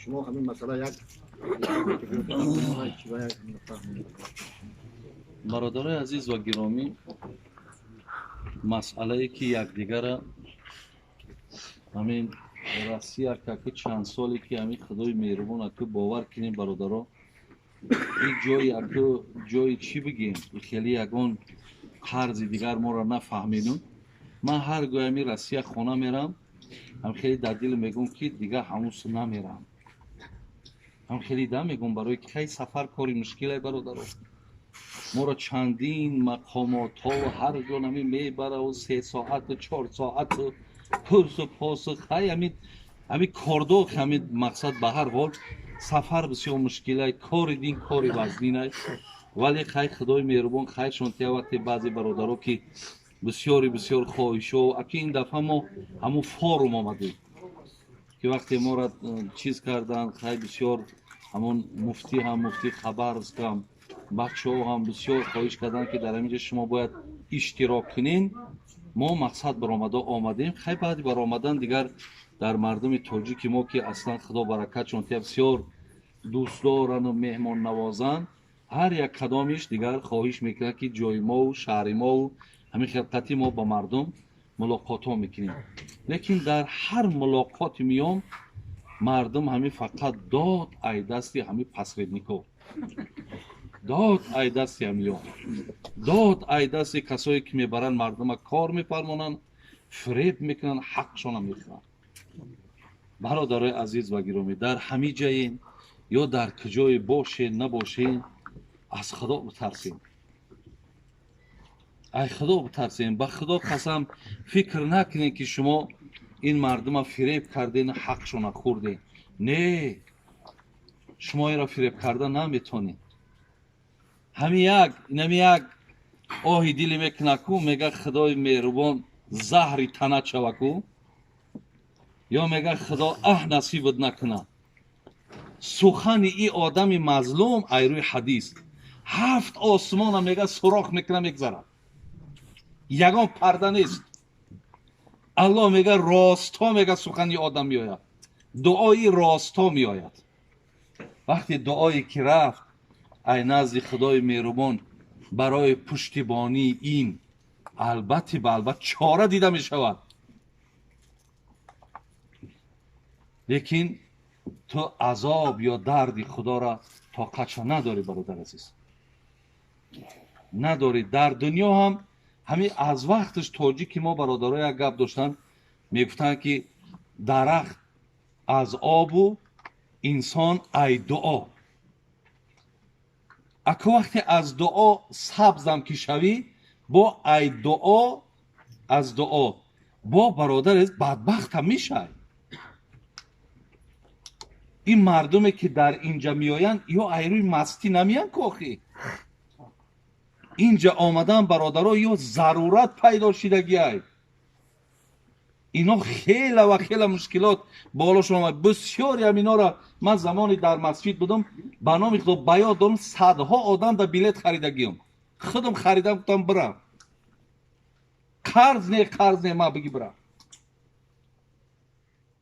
Шумо ҳамин масъала як бародарои азиз ва гиромӣ, масъалае ки якдигара ҳамин Россия каки чанд соле ки ҳамин худои меҳрубон аку бовар кунем бародаро, ин ҷои аку ҷои чӣ бигем, хеле ягон қарзи дигар моро нафаҳмедум. Ман ҳар гоҳ ҳамин Россия хона мерам, ҳам хеле дар дил мегӯм ки дигар ҳамун су намерам. Ҳам хеле да мегӯм, барои ки хай сафар кори мушкилай бародаро. Моро чандин мақомотҳо ҳар ҷо нами мебараву 3 соату 4 соату пурсу посу хай ҳамин кордо ҳамин мақсад. Ба ҳар ҳол сафар бисёр мушкилай, кори дин кори вазнинай, вале хай худои меҳрубон хайршон тия. Вақте баъзе бародаро ки бисёри бисёр хоҳишҳо, аки ин дафъа мо ҳамун форум омадем ки вақте моро чиз карданд, хай бисёр ҳамун муфтӣ ҳам, муфтӣ Хабаровск ҳам, бачаҳо ҳам бисёр хоҳиш карданд ки дар ҳамин ҷо шумо бояд иштирок кунед. Мо мақсад баромада омадем. Хай баъди баромадан дигар дар мардуми тоҷики мо ки аслан худо баракатшон тия бисёр дӯстдорану меҳмоннавозанд, ҳар як кадомиш дигар хоҳиш мекунад ки ҷои мову шаҳри мову ҳамин хелқати мо ба мардум мулоқотҳо мекунем. Лекин дар ҳар мулоқоти миён мардум ҳамин фақат дод ай дасти ҳамин посреднико, дод ай дасти ҳамиё, дод ай дасти касое ки мебаранд мардума кор мефармонанд, фиреб мекунанд, ҳақшона мехӯранд. Бародарои азиз ва гиромӣ, дар ҳамин ҷаен ё дар куҷое бошед набошед, аз худо битарсем, ай худо битарсем. Ба худо қасам, фикр накунед ки шумо ин мардума фиреб карден, ҳақшона хӯрден. Не, шумо инро фиреб карда наметонед. Ҳамин як инами як оҳи дили мекунаку, мега худои меҳрубон заҳри тана чаваку, ё мега худо аҳ насибат накуна. Сухани и одами мазлум ай рӯи ҳадис 7 осмона мега сурох мекуна, мегзарад, ягон парда нест. Аллоҳ мега ростҳо мега сухани одам меояд, дуои ростҳо меояд. Вақте дуое ки рафт ай назди худои меҳрубон барои пуштибонии ин, албатта ба албатта чора дида мешавад. Лекин ту азоб ё дарди худоро тоқатшо надорӣ, бародар азиз, надорӣ. Дар дунё ҳам ҳамин аз вақташ тоҷики мо бародаро як гап доштанд, мегуфтанд ки дарахт аз обу инсон ай дуо. Аку вақте аз дуо сабзам ки шавӣ, бо ай дуо, аз дуо бо бародар бадбахтам мешавӣ. Ин мардуме ки дар инҷа меоянд ё ай рӯи мастӣ намеянд кохӣ. Инҷа омадан бародаро ё зарурат пайдо шидагиай. Ино хела ва хела мушкилот болошон омад. Бисёри ҳам инора ман замоне дар масҷид будам, ба номи худо ба ёд дорам, садҳо одам да билет харидагиам. Худам харидам, гуфтам бирам. Қарз не, қарз не, ман биги бирам.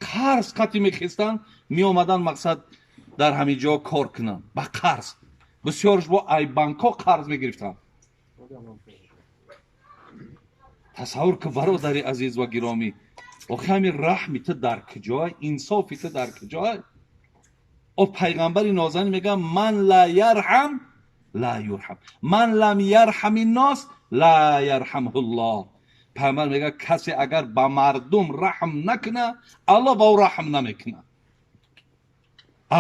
Қарз қати мехестанд, меомаданд мақсад дар ҳамин ҷо кор кунанд ба қарз. Бисёрш бо ай банкҳо қарз мегирифтанд. Тасаввур ки бародари азиз ва гиромӣ, охи ҳамин раҳми ту дар куҷой, инсофи ту дар куҷой? О пайғамбари нозанин мегӯяд ман ла ярҳам ла юрҳам, ман лам ярҳами нос ла ярҳамҳуллоҳ. Пайғамбар мегӯяд касе агар ба мардум раҳм накунад, Аллоҳ ба ӯ раҳм намекунад.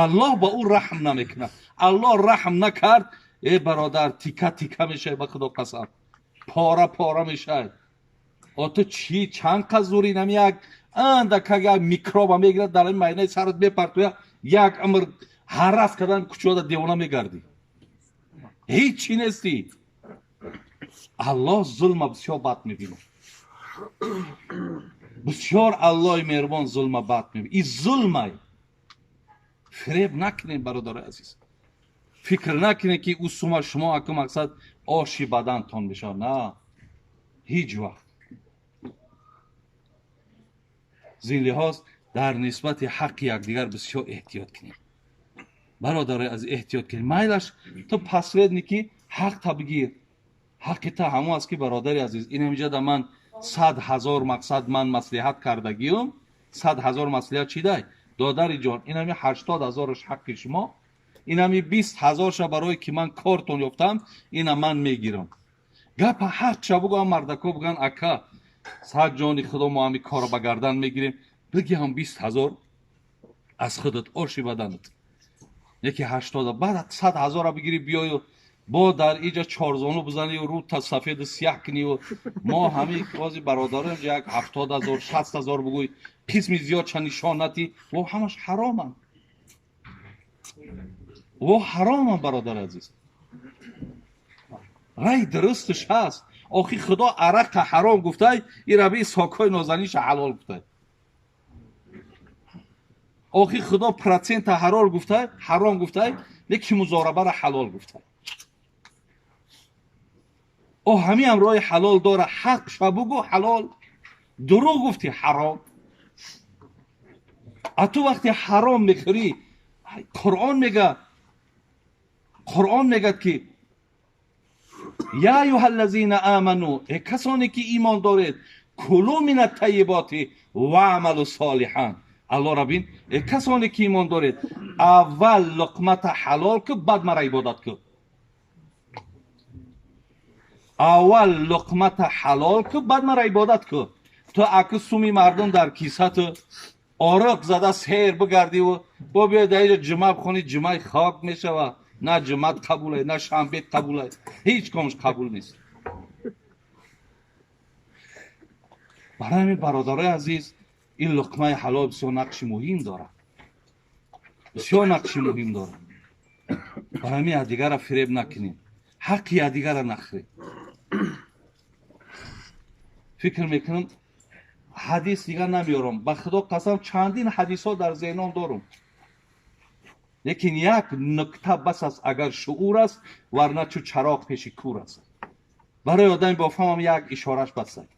Аллоҳ ба ӯ раҳм намекунад. Аллоҳ раҳм накард, э бародар, тика тика мешавӣ, ба худо қасам, пора пора мешавӣ. О ту чӣ чанд қаз зури нами як андак як микроба мегирад дар ин майнаи сарат мепартоя, як умр ҳарас кардан кӯчода девона мегардӣ, ҳеҷ чӣ нестӣ. Аллоҳ зулма бисёр бад мебинад, бисёр Аллоҳи меҳрубон зулма бад мебинад. И зулмай фиреб накунед бародарои азиз, фикр накунед ки ӯ сума шумо аку мақсад оши бадантон мешавад. На, ҳеҷ вақт. Зин лиҳоз Дар нисбати ҳаққи якдигар бисёр эҳтиёт кунем. Бародарои аз эҳтиёт кунем. Майлаш ту посредники ҳақта бигир. Ҳаққи та ҳамон аст ки бародари азиз, ин ҳамиҷа да ман 100 000 мақсад ман маслиҳат кардагиюм, 100 000 маслиҳат чӣ дай? Додари ҷон, ин ҳами 80 000-ш ҳаққи шумо, ин ҳами 20 000-ша барое ки ман кортон ёфтам, ина ман мегирам. Гапа ҳақша бугӯ, мардако буган ака, сад ҷони худо мо ҳами корро ба гардан мегирем, биги ҳам 20 000 аз худат оши баданат. Яки 80, баъд 100 000-ра бигирӣ биёю бо дар иҷа чорзону бизанию рӯ та сафеду сияҳ кунию мо ҳами ози бародароем як 70 000, 60 000 бугӯй, қисми зиёдша нишон натӣ, во ҳамаш ҳароманд. Во ҳароманд, бародари азиз. Рай дурусташ ҳаст. Охи худо арақа ҳаром гуфтай, ин раби сокҳои нозаниша ҳалол гуфтай. Охи худо процента ҳарор гуфтай, ҳаром гуфтай, лекин музорабара ҳалол гуфтай. О ҳамиам роҳи ҳалол дора, ҳақ ша бугӯ ҳалол, дурӯғ гуфти ҳаром. А ту вақте ҳаром мехӯрӣ, Қуръон мега, Қуръон мегӯяд ки я аюҳаллазина аману, э касоне ки имон доред, кулу мин аттайиботи ваъмалу солиҳан. Аллоҳ бин, э касоне ки имон доред, аввал луқмата ҳалол ку, баъд мара ибодат ку. Аввал луқмата ҳалол ку, баъд мара ибодат ку. Ту аку суми мардум дар кисату ороқ зада сер бигардиву бо биёй дар иҷа ҷума бихонӣ, ҷумаи хок мешава. На ҷумат қабулай, на шанбет қабулай, ҳеҷ комш қабул нест. Барои ҳамин бародарои азиз, ин луқмаи ҳалол бисёр нақши муҳим дорад, бисёр нақши муҳим дорад. Барои ҳамин якдигарра фиреб накунем, ҳаққи якдигарра нахӯрем. Фикр мекунам ҳадис дигар намеёрам, ба худо қасам чандин ҳадисҳо дар зеҳном дорам, лекин як нукта бас аст, агар шуур аст, варна чу чароғ пеши кур аст. Барои одами бофаҳмам як ишораш бас аст.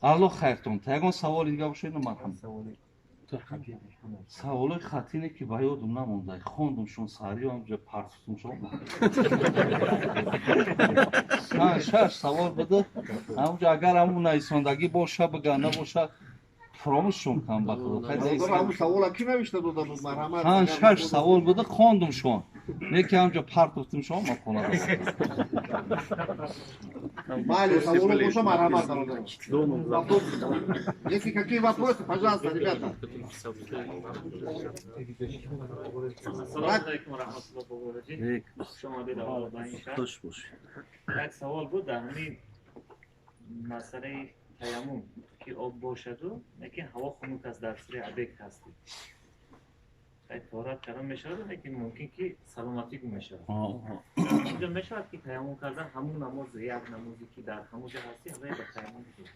Аллоҳ хайртон. Та ягон саволи дига бошед? Марҳамат. Саволои хатине ки ба ёдум намонда, хондумшон саҳриё ҳамҷа партуфтумшон. Панҷ шаш савол буда, ҳамҷа агар ҳамун нависондагӣ боша бига, набоша фаромӯшшон кам ба худо. Панҷ шаш савол буда, хондумшон, неки ҳамҷа партуфтумшон ма хона. Майли, саволу боша, марҳамат, бародарон. Если какие вопросы, пожалуйста, ребята. Ассалому алайкум ва раҳматуллоҳи ва баракатуҳ. Хуш омадед аввал ба ин шаҳр. Хуш бошед. Як савол буд дар ҳамин масъалаи таяммум, ки об бошаду, лекин ҳаво хунук аст, дар сари объект ҳастед. Таҳорат кардан мешавад, лекин мумкин ки саломатӣ гум мешавад. Инҷо мешавад ки таяммум кардан ҳамун намоз, як намозе ки дар ҳамон ҷо ҳастӣ, ҳамаи ба таяммум гузорӣ?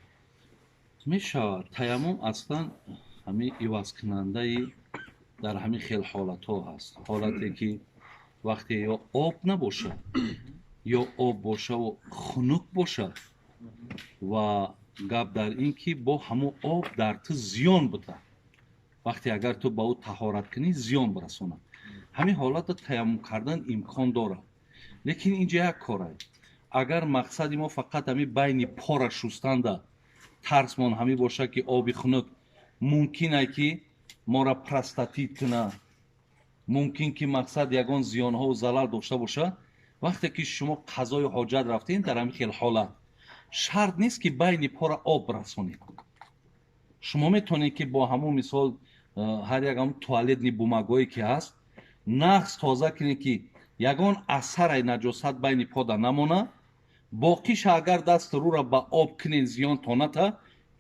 Мешавад. Таяммум аслан ҳамин ивазкунандаи дар ҳамин хел ҳолатҳо ҳаст. Ҳолате ки вақте ё об набошад, ё об бошаву хунук бошад, ва гап дар ин ки бо ҳамун об дар ту зиён буда. Вақте агар ту ба ӯ таҳорат кунӣ, зиён бирасонад. Ҳамин ҳолатро таяммум кардан имкон дорад. Лекин инҷа як кор аст. Агар мақсади мо фақат ҳамин байни пора шустанда тарсмон ҳамин бошад ки оби хунук мумкин ай ки моро простатит кунад, мумкин ки мақсад ягон зиёнҳову залал дошта бошад, вақте ки шумо қазои ҳоҷат рафтед дар ҳамин хел ҳолат, шарт нест ки байни пора об расонед. Шумо метавонед ки бо ҳамун мисол ҳар як ҳамун туалетни бумагое ки ҳаст, нағз тоза кунед ки ягон асараи наҷосат байни пода намонад. Боқиша агар даст рӯра ба об кунед, зиён тоната,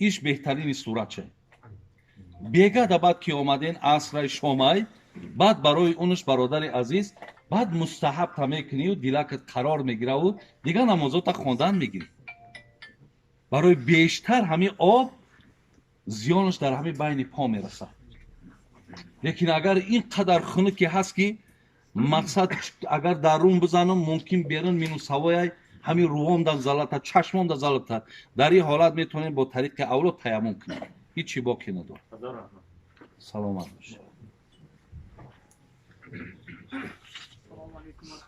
иш беҳтарини суратша. Бегада баъд ки омаден асрай шомай, баъд барои унуш бародари азиз, баъд мустаҳаб та мекунию дилакат қарор мегираву дигар намозота хондан мегирӣ. Барои бештар ҳамин об зиёнаш дар ҳамин байни по мерасад. Лекин агар ин қадар хунуке ҳаст ки мақсад агар дарун бизанам мумкин берун минус ҳавояй, ҳамин рувомдам залата, чашмомда залата. Дар ин ҳолат метавонем бо тариқи авло таяммум кунем, ҳичи боке надорад. Саломат бошед.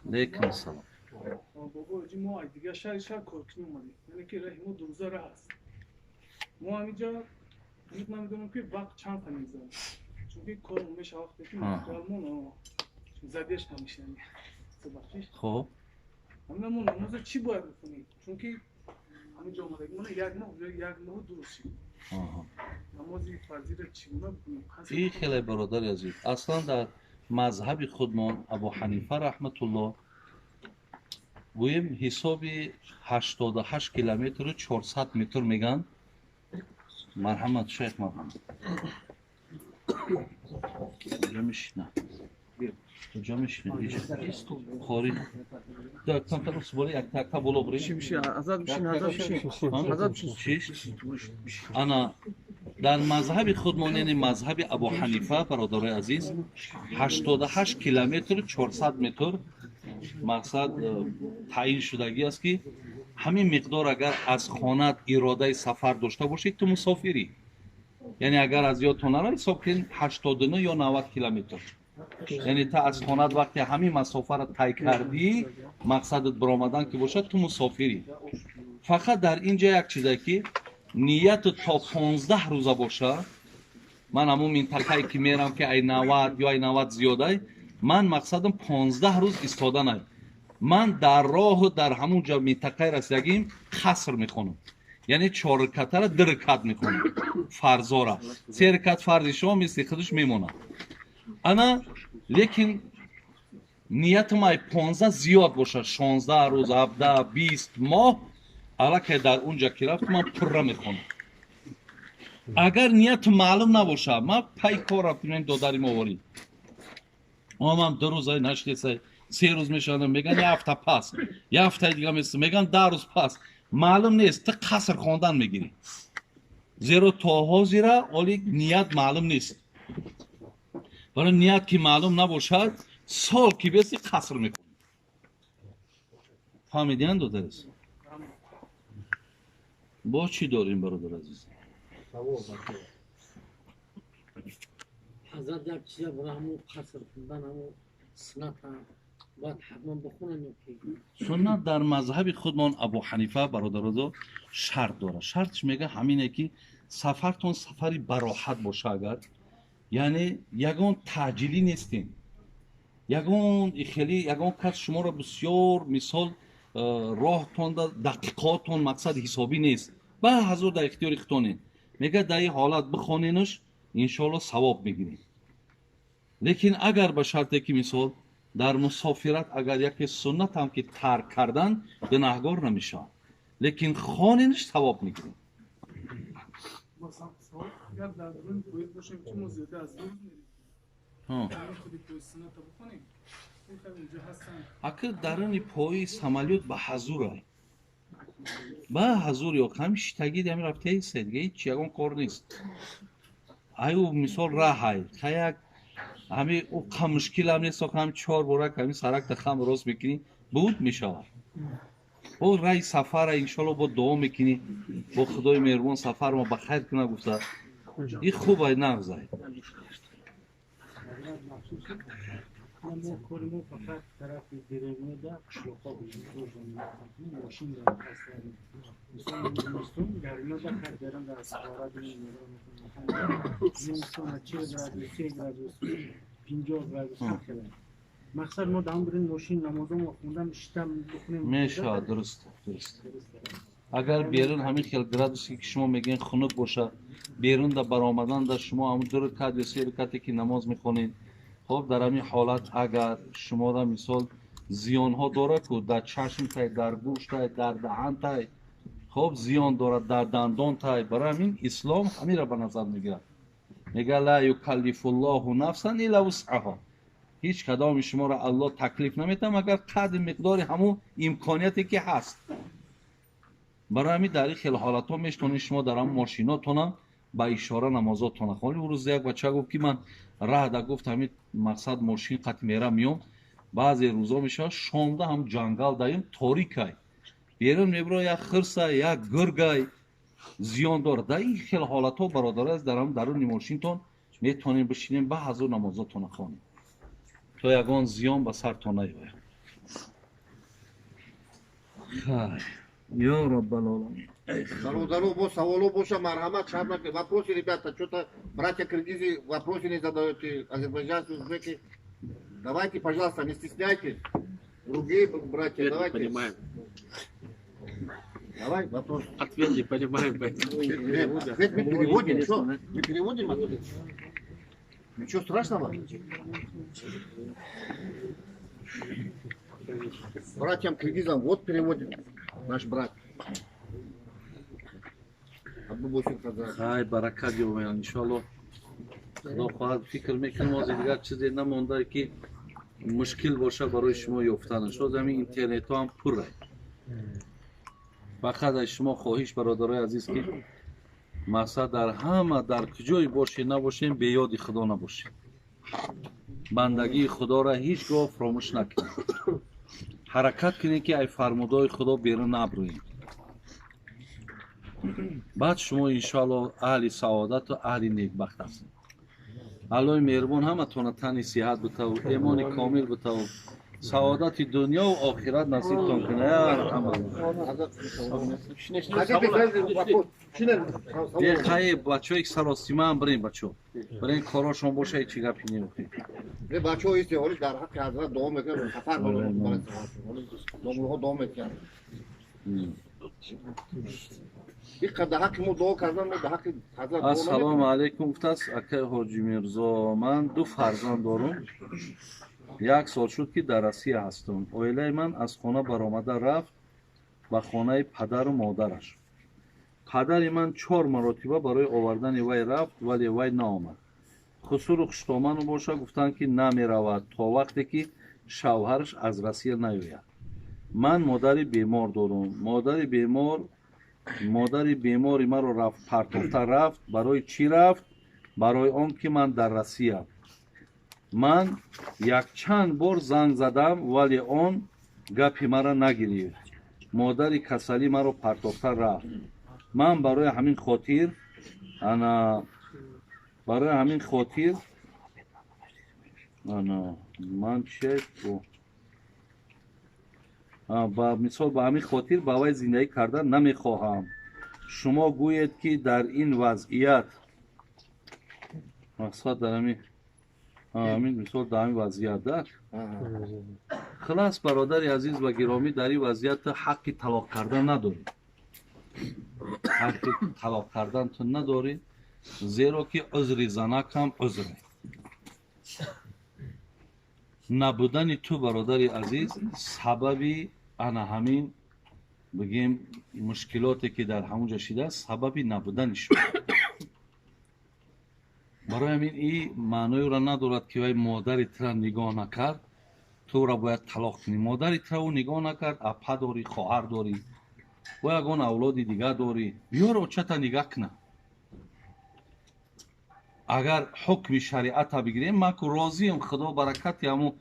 Алейкум салом. Бобо, ҳоҷӣ, мо аз дигар шаҳри шаҳр коркунӣ омадем, яъне ки раҳи мо дурӯза раҳ аст. Мо ҳаминҷа ҳанӯз намедонем, ки вақт чанд та мегзарад, чунки кор мешава вақте ки материалмон задержка мешавад. Хоб, ҳамина мо намоза чӣ бояд бикунем? Чунки ҳаминҷа омадагӣ мо як моҳ, як моҳу ду рӯз шид. Намози фарзиро чӣ гуна бикунем? И хеле, бародари азиз, аслан дар мазҳаби худмон Абу Ҳанифа раҳматуллоҳ гӯем, ҳисоби 88 километру 400 метр меган. Марҳамат, шайх, марҳамат. Куҷо мешина? Куҷо мешина? Хори. Камтар суболи якта боло бурем. Ана, дар мазҳаби худмон, яъне мазҳаби Абу Ҳанифа, бародарои азиз, 88 километру 400 метр мақсад таъин шудагӣ аст, ки ҳамин миқдор агар аз хонат иродаи сафар дошта бошед, ту мусофирӣ. Яъне агар аз ёдтон нара, ҳисоб кунед, 89 ё 90 километр. Яъне та аз хонат вақте ҳамин масофаро тай кардӣ, мақсадат баромадан ки бошад, ту мусофирӣ. Фақат дар ин ҷа як чизе, ки нияту то 15 рӯза боша. Ман ҳамун минтақае ки мерам, ки ай 90 ё ай 90 зиёдай, ман мақсадам 15 рӯз истоданай. Ман дар роҳу дар ҳамун ҷо минтақаи расидагим қаср мехонам, яъне чор ракатара ду ракат мехонам фарзора, се ракат фарзи шумо мисли худаш мемонад. Ана, лекин ниятам ай 15 зиёд бошад, 16 рӯз, 17, 20, моҳ, аллакай дар он ҷа ки рафт, ман пурра мехонам. Агар нияту маълум набошад, ман пай кор рафтим, додари мо ворид омам, ду рӯз ай наштесай, се рӯз мешавад, меган як ҳафта пас, як ҳафтаи дига меган 10 рӯз пас, маълум нест, ту қаср хондан мегирӣ, зеро то ҳозира оли ният маълум нест. Барои ният ки маълум набошад, сол ки беси, қаср мекунӣ. Фаҳмидиан, додарис? Бо чӣ дорем, бародар азиз? Ҳазрат, як чиза барои ҳамун қаср хондан, ҳамун сунната бояд ҳатман бихонем ё ки? Суннат дар мазҳаби худмон Абу Ҳанифа, бародарозо, шарт дорад. Шартш мега ҳамине, ки сафартон сафари бароҳат боша, агар яъне ягон таъҷилӣ нестем, ягон хеле ягон кас шуморо бисёр, мисол, роҳтонда дақиқаотон мақсад ҳисобӣ нест, ба ҳазур дар ихтиёри худтонед, мега дар ин ҳолат бихоненаш, иншоалло савоб мегирем. Лекин агар ба шарте ки, мисол, дар мусофират агар яке суннат ҳам ки тарк кардан, гунаҳгор намешавад, лекин хоненаш, савоб мегирем. Агар дар даруни поезд бошем, ки мо зиёда аз ду рӯз мерем, худи поезд сунната бихонем? Ака, даруни пои самолёт ба ҳазурай, ба ҳазур ё ҳами шитагид, ҳами рафтаисе, дига ҳеч ягон кор нест. Аю, мисол, раҳай хаяк, ҳами ӯ қа мушкилам нест, ҳами чор борак ҳами саракта хам рост мекунӣ, буд мешавад. Бо раи сафара иншоалло бо дуо мекунӣ, бо Худои меҳрубон сафар мо ба хайр куна гуфта. И хубай, нағзай. Мо кори мо фақат тарафи деревнада қишлоқҳо, мошин зимистон гармида хар берам дар сафорат, зимистон 40 градус, 30 градус, 50 градус хеле. Мақсад мо дар бурин мошин намозомо хондан шитам бихонем. Мешавад, дуруст, дуруст. Агар берун ҳамин хел градусе ки шумо мегӯен хунук боша, берун да баромадан да шумо ҳамун ду ракат ё се ракате ки намоз мехонед, хоб, дар ҳамин ҳолат агар шуморо, мисол, зиёнҳо дорад ку, дар чашм тай, дар гӯш тай, дар даҳан тай, хоб, зиён дорад дар дандон тай, барои ҳамин ислом ҳаминро ба назар мегирад, мега: ла юкаллифуллоҳу нафсан илла вусъаҳо. Ҳеҷ кадоми шуморо Аллоҳ таклиф наметавад, магар қадри миқдори ҳамун имконияте ки ҳаст. Барои ҳамин дар ин хел ҳолатҳо метавонед шумо дар ҳамун мошинотонам ба ишора намозотона хонед. Рӯзе як бача гуфт, ки ман раҳда, гуфт, ҳамин мақсад мошин қат мера миём, баъзе рӯзо мешавад, шомда ҳам ҷангал даем, торикай. Берун мебро, як хирса, як гургай зиён дорад. Дар ин хел ҳолатҳо, бародаро, аз дар даруни мошинтон метавонем бишинем, ба ҳазур намозотона хонем, то ягон зиён ба сартон наёяд. Хай, ё Раббалоламин. Бародаро, бо саволо боша, марҳамат, шарм накунед. Вопросы, ребята, что-то братья киргизы вопросы не задаете, азербайджанцы, узбеки. Давайте, пожалуйста, не стесняйтесь. Другие братья, Ответ не давайте. понимаем. Давай, вопрос. Ответ не понимаем, поэтому. Нет, ответ мы переводим, что? Мы переводим ответ. Ничего страшного. Братьям киргизам вот переводит наш брат. Абдубосир Хазрат. Хай, баракат ёбед, иншоалло. Худо хоҳад, фикр мекунем, ҳозир дигар чизе намонда, ки мушкил боша барои шумо ёфтанаш. Ҳозир ҳамин интернетҳо ҳам пурра. Фақат аз шумо хоҳиш, бародарои азиз, ки мақсад дар ҳама, дар куҷое бошед набошем, беёди Худо набошед. Бандагии Худоро ҳеҷ гоҳ фаромӯш накунед. Ҳаракат кунед, ки ай фармудои Худо берун набрӯем. Баъд шумо иншоалло аҳли саодату аҳли некбахт ҳастед. Аллоҳи меҳрубон ҳаматона тани сиҳат битаву, эмони комил битаву, саодати дунёву охират насибтон кунад. Я арҳамар. Хотите сразу вопрос? Чине, Е, хай, бачаҳои саросимаам, бирем, бачаҳо. Бирем, корошон боша, ҳеҷ гапи неохӣ. Не, бачаҳо исте, ҳоли дар ҳаққи ҳазрат дуо мекунанд, сафар доранд, барои сафар. Ҳоли домулҳо дуо мекунанд. Иққадар дар ҳаққи мо дуо кардан, мо дар ҳаққи ҳазрат дуо Ассалому намекунем. алайкум, гуфтааст акай Ҳоҷи Мирзо. Ман ду фарзанд дорум. Як сол шуд, ки дар Россия ҳастам. Оилаи ман аз хона баромада рафт ба хонаи падару модараш. Падари ман чор маротиба барои овардани вай рафт, вале вай наомад. Хусуру хуштоману боша гуфтанд, ки намеравад, то вақте ки шавҳараш аз Россия наёяд. Ман модари бемор дорум. Модари бемори маро рафт, партофта рафт. Барои чӣ рафт? Барои он ки ман дар Россия. Ман якчанд бор занг задам, вале он гапи маро нагирифт. Модари касалӣ маро партофта рафт. Ман барои ҳамин хотир, ана, барои ҳамин хотир, ана, ман че, ба мисол, ба ҳамин хотир ба вай зиндагӣ кардан намехоҳам. Шумо гӯед, ки дар ин вазъият, мақсад дар ҳамин мисол, дар ҳамин вазъият да. Хулас, бародари азиз ва гиромӣ, дар ин вазъият ту ҳаққи талоқ кардан надорӣ, ҳаққи талоқ кардан ту надорӣ, зеро ки узри занак ҳам узре. Набудани ту, бародари азиз, сабаби ана ҳамин, бигем, мушкилоте, ки дар ҳамунҷа шидааст, сабаби набудани шумо. Барои ҳамин и маъноеро надорад, ки вай модари тура нигоҳ накард, тура бояд талоқ кунӣ. Модари тура ӯ нигоҳ накард, апа дорӣ, хоҳар дорӣ, бо ягон авлоди дигар дорӣ, биёр, очата нигаҳ куна. Агар ҳукми шариата бигирем, ман ку розием, Худо баракати ҳамун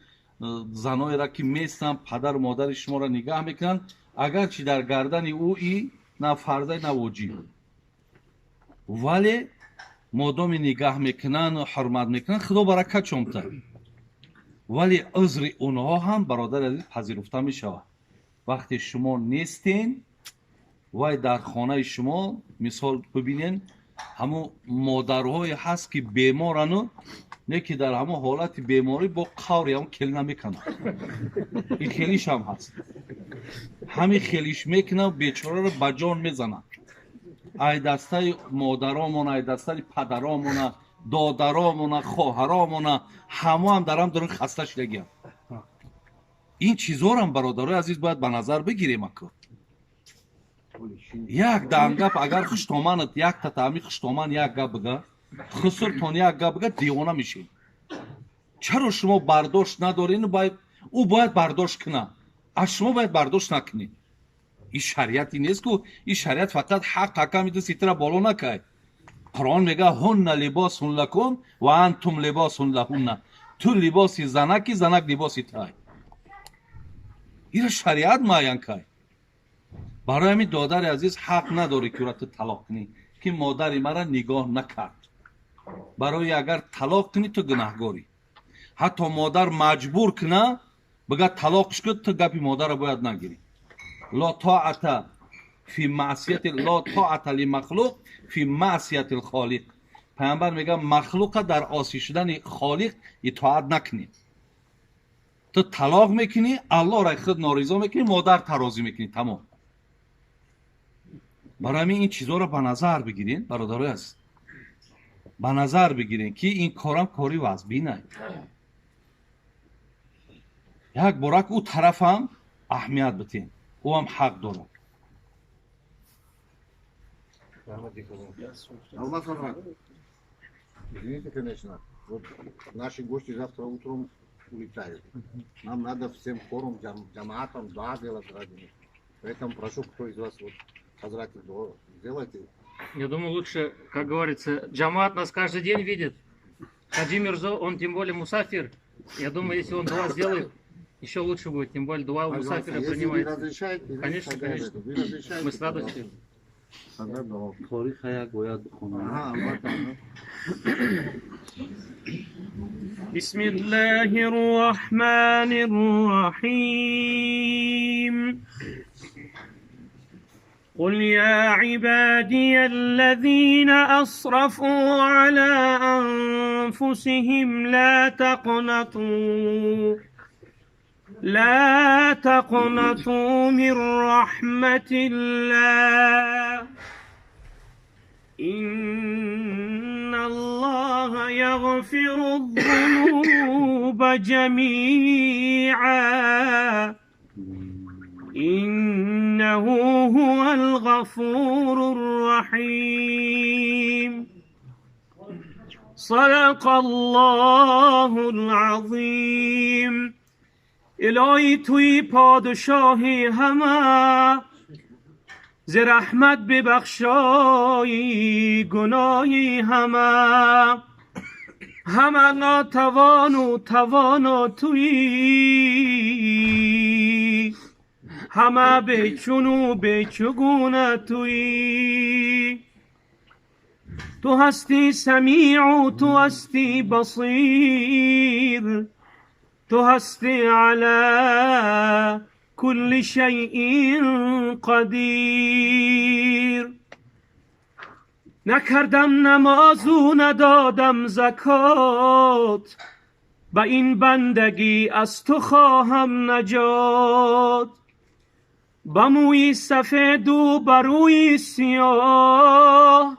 заноеро, ки местанд, падару модари шуморо нигаҳ мекунанд, агарчи дар гардани ӯ и на фарзай, на воҷиб, вале модоми нигаҳ мекунанд, ҳурмат мекунанд, Худо баракат чомта. Вале узри онҳо ҳам, бародари азиз, пазируфта мешавад. Вақте шумо нестен, вай дар хонаи шумо, мисол, бибинен, ҳамун модарҳое ҳаст, ки беморану не, ки дар ҳамон ҳолати беморӣ бо қаври ҳамон келина мекунад. Ин хелишам ҳаст, ҳамин хелиш мекунад, бечораро ба ҷон мезанад. Ай дастаи модаромона, ай дастаи падаромона, додаромона, хоҳаромона, ҳамоам дарам дорун хаста шудагиам. Ин чизорам, бародарои азиз, бояд ба назар бигирем. Аку як дангап, агар хуштоманат якта таъми хуштоман як гап бига, хусуртон як гап бига, девона мешед. Чаро шумо бардошт надорен? Ӯ бояд бардошт кунад, аз шумо бояд бардошт накунед. Ин шариати нест ку, ин шариат фақат ҳақ ҳаками ду ситра боло накай. Қуръон мега: ҳунна либосун лакум ва антум либосун лаҳунна. Ту либоси занаки, занак либоси тай. Ира шариат муайян кай. Барои ҳамин, додари азиз, ҳақ надорӣ, ки ӯра ту талоқ кунӣ, ки модари мара нигоҳ накард. Барои агар талоқ кунӣ, ту гунаҳгорӣ. Ҳатто модар маҷбур куна, бига талоқш кун, ту гапи модарро бояд нагирӣ. Ла тоата фи маъсияти, ла тоата лимахлуқ фи маъсияти лхолиқ. Паямбар мега, махлуқа дар осӣ шудани холиқ итоат накунӣ. Ту талоқ мекунӣ, Аллоҳро худ норизо мекунӣ, модар тарозӣ мекунӣ, тамом. Барои ҳамин ин чизҳоро ба назар бигирен, бародарои азиз, ба назар бигирен, ки ин корам кори вазбинай. Як борак ӯ тарафам аҳамият битен, ӯ ҳам ҳақ дорад. Алмаз Хазрат, извините, конечно, вот наши гости завтра утром улетают. Нам надо всем хором, джамаатом дуа делать ради них. Поэтому прошу, кто из вас, вот, Хазрат, дуа сделайте. Я думаю, лучше, как говорится, джамаат нас каждый день видит. Хаджи Мирзо, он тем более мусафир. Я думаю, если он дуа сделает, еще лучше будет. Тем более дуа у Пожалуйста, мусафира если вы принимается. Разрешаете, извините, Конечно, тогда конечно. вы разрешаете, Мы с радостью. Тогда дуа. Тариха як бояд бихонам. Ага, албатта, ага. بسم الله الرحمن الرحيم. قل يا عبادي الذين أسرفوا على أنفسهم لا تقنطوا من رحمة الله، إن الله يغفر الذنوب جميعا، إنه هو الغفور الرحيم. صدق الله العظيم. الهی توی پادشاهی همه، ز رحمت ببخشایی گناهی همه. همه ناتوان و توانا تویی، همه بیچون و بیچگونه تویی. تو هستی سمیع و تو هستی بصیر، تو هستی على كل شيء قدیر. نکردم نماز و ندادم زکات، به این بندگی از تو خواهم نجات. به موی سفید و بروی سیاه،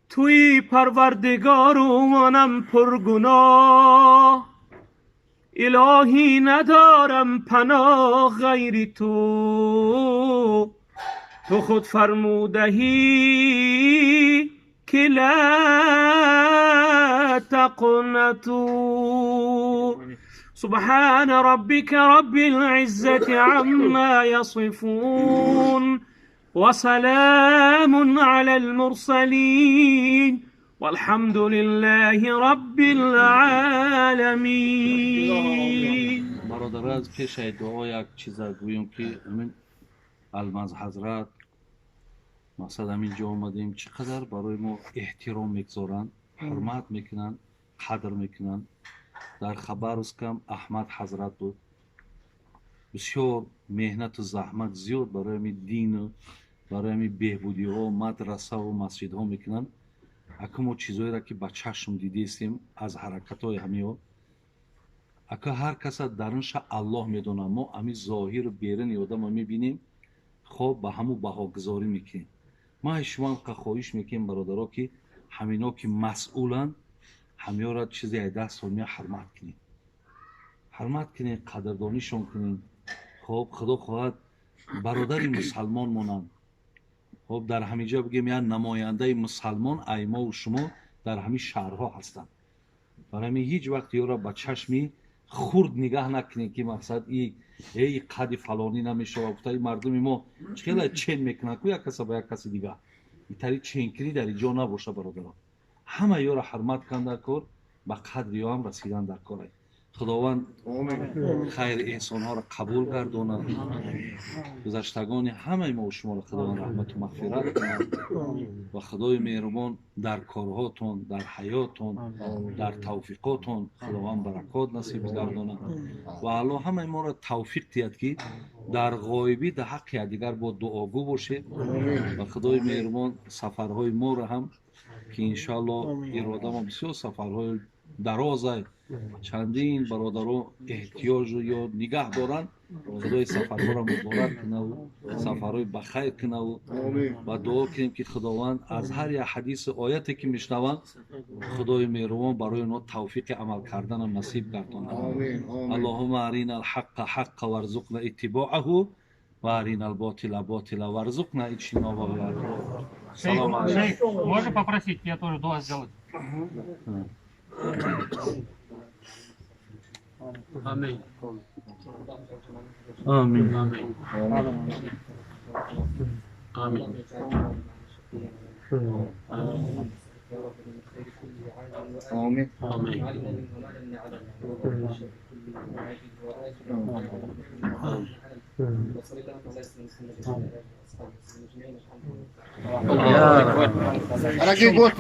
توی پروردگار و منم پرگناه. الهی ندارم پناه غیر تو، تو خود فرمودهی که لا تقنطوا. سبحان ربك رب العزة عما يصفون، وسلام على المرسلين، والحمد لله رب العالمين. Бародари аз, пешаи дуо як чиза гӯем, ки ҳамин Алмаз ҳазрат, мақсад, ҳамин ҷо омадем, чӣ қадар барои мо эҳтиром мегузоранд, ҳурмат мекунанд, қадр мекунанд. Дар Хабаровскам Аҳмад ҳазрат буд, бисёр меҳнату заҳмат зиёд барои ҳамин дину барои ҳамин беҳбудиҳо, мадрасаву масҷидҳо мекунанд. Ака, мо чизоеро ки ба чашм дидестем аз ҳаракатҳои ҳамиҳо, ака, ҳар каса дарунша Аллоҳ медонад. Мо ҳамин зоҳиру беруни одамро мебинем, хоб, ба ҳамун баҳогузорӣ мекунем. Ман аз шумо ҳам хоҳиш мекунем, бародаро, ки ҳамино ки масъуланд, ҳамиёро чизе ай даст мея ҳурмат кунем, ҳурмат кунем, қадрдонишон кунем. Хоб, худо хоҳад, бародари мусалмон монанд. Хоб, дар ҳамин ҷо бигем, як намояндаи мусалмон аймову шумо дар ҳамин шаҳрҳо ҳастанд. Барои ҳамин ҳеҷ вақт ёро ба чашми хурд нигаҳ накунем, ки мақсад и эй қади фалонӣ намешава гуфта. И мардуми мо чӣ хела чен мекунанд ку як каса ба як каси дигар. Итари ченкирӣ дар ин ҷо набоша, бародарон. Ҳама ёро ҳурмат кан дар кор, ба қадри ё ҳам расидан дар корай. Худованд хайри эҳсонҳоро қабул гардонад, гузаштагони ҳамаи мо шуморо Худованд раҳмату мағфират кунад ва Худои меҳрубон дар корҳотон, дар ҳаётон, дар тавфиқотон Худованд баракот насиб гардонад ва Аллоҳ ҳамаи моро тавфиқ диҳад, ки дар ғоибӣ дар ҳаққи якдигар бо дуогӯ бошед ва Худои меҳрубон сафарҳои моро ҳам, ки иншоаллоҳ ирода мо бисёр сафарҳои дароза, чандин бародаро эҳтиёҷу ё нигаҳ доранд, Худои сафарҳоро муборак кунаву сафарҳои бахайр кунаву ва дуо кунем, ки Худованд аз ҳар як ҳадису ояте, ки мешунаванд, Худои меҳрубон барои онҳо тавфиқи амал карданам насиб гардонад. Аллоҳума арина алҳаққа ҳаққа варзуқна иттибоаҳу ва арина алботила ботила варзуқна иҷтинобаҳу. Салом алейкум. Можно попросить, я тоже дуа сделать? Амин. Амин. Амин. Амин. Амин. Амин. Дорогие гости,